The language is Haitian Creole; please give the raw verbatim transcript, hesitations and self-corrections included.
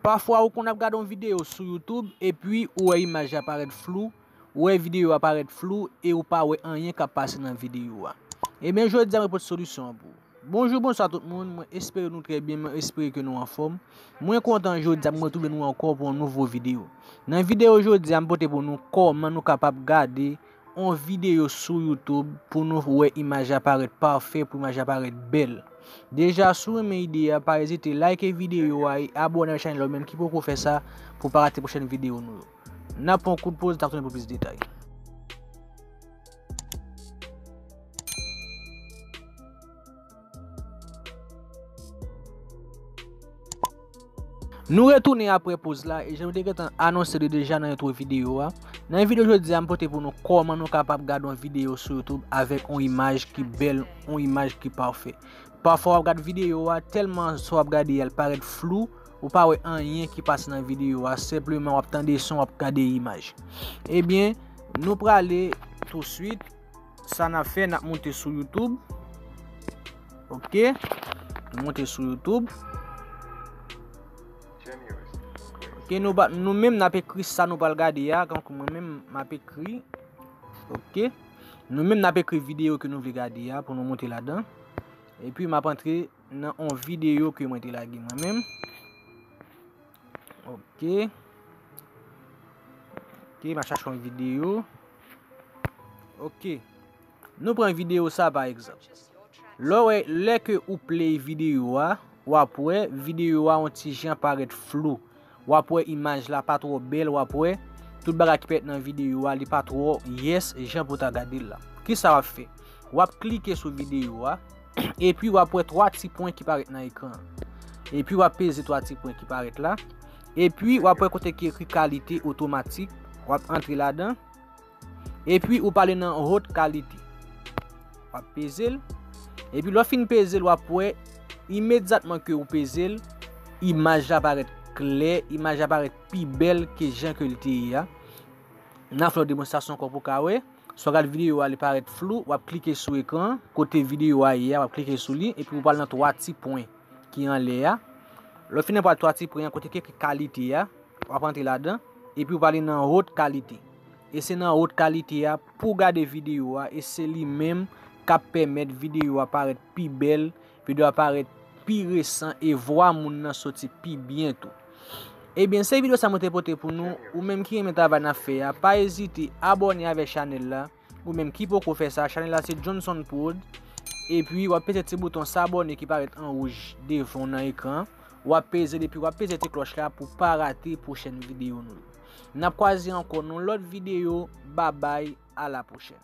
Pafwa ou konn ap gade yon videyo sou YouTube epi ou wè imaj la parèt flou, ou wè videyo a parèt flou e ou pa wè anyen k ap pase nan videyo a. Ebyen, jodi a mwen pote solisyon an pou ou. Bonjou, bonswa tout moun, mwen espere nou trè byen, mwen espere ke nou anfòm. Mwen kontan jodi a mwen twouve nou ankò pou yon nouvo videyo. Nan videyo jodi a m pote pou nou kòman nou kapab gade yon videyo sou YouTube pou nou wè imaj la parèt pafè, pou imaj la parèt bèl. Deja, si w renmen ide a, pa ezite like videyo a e abòne avèk chanèl la ou menm ki poko fè sa pou w pa rate pwochèn videyo nou yo. N ap pran yon kout poz, n ap tounen pou plis detay. Nou retounen apre poz la, e jan nou te gentan anonse li deja nan entwo videyo a. Nan videyo jodi a, m pote pou nou kòman nou kapab gade yon videyo sou YouTube avèk yon imaj ki bèl, yon imaj ki pafè. Pafwa w ap gade videyo a, tèlman sa w ap gade a, l parèt flou, ou pa wè anyen ki pase nan videyo a, senpleman w ap tande son, w ap gade imaj. Ebyen, nou prale touswit. Sa n ap fè, n ap moute sou YouTube. Ok. Nou moute sou YouTube. Ok, nou pa, nou menm n ap ekri sa nou pral gade a. Tankou mwen menm, m ap ekri. Ok. Nou menm n ap ekri videyo ke nou vle gade a pou nou moute ladan. Epi m ap antre nan yon videyo ke mwen te lage mwen menm. Ok. Ok, m a chache yon videyo. Ok. Nou pran videyo sa pa egzanp. Lè w wè, lè ke ou play videyo a, w ap wè videyo a yon ti jan parèt flou. W ap wè imaj la pa twò bèl, w ap wè tout bagay ki parèt nan videyo a, li pa twò yes jan pou w ta gade l la. Kisa w ap fè? W ap klike sou videyo a, epi w ap wè twa ti pwen ki parèt nan ekran an. Epi w ap peze twa ti pwen ki parèt la. Epi w ap wè kote ki ekri kalite otomatik. W ap antre ladan. Epi ou prale nan haute qualité. W ap peze l. Epi lè w fin peze l, w ap wè imedyatman ke ou peze l, imaj la parèt klè, imaj la parèt pi bèl ke jan ke l te ye a. N a fè yon demonstrasyon ankò pou w ka wè. Si w gade videyo a, li parèt flou, w ap klike sou ekran, kote videyo a ye a, w ap klike sou li, epi ou pral nan twa ti pwen ki anlè a. Lè w fin nan twa ti pwen an, kote ki ekri kalite a, w ap antre ladan, epi w prale nan haute qualité. E se nan haute qualité a pou w gade videyo a, e se li menm k ap pèmèt videyo a parèt pi bèl, videyo a parèt pi resan e vwa moun nan soti pi byen tou. Ebyen, se videyo sa mwen te pote pou nou. Ou menm ki renmen travay n ap fè a, pa ezite abòne avèk chanèl la. Ou menm ki poko fè sa, chanèl la se Johnson Prod. Epi w ap peze ti bouton sabòne ki parèt an wouj devan w nan ekran. W ap peze l epi w ap peze ti klòch la pou w pa rate pwochèn videyo nou yo. N ap kwaze ankò nan lòt videyo. Babay, a la pwochèn.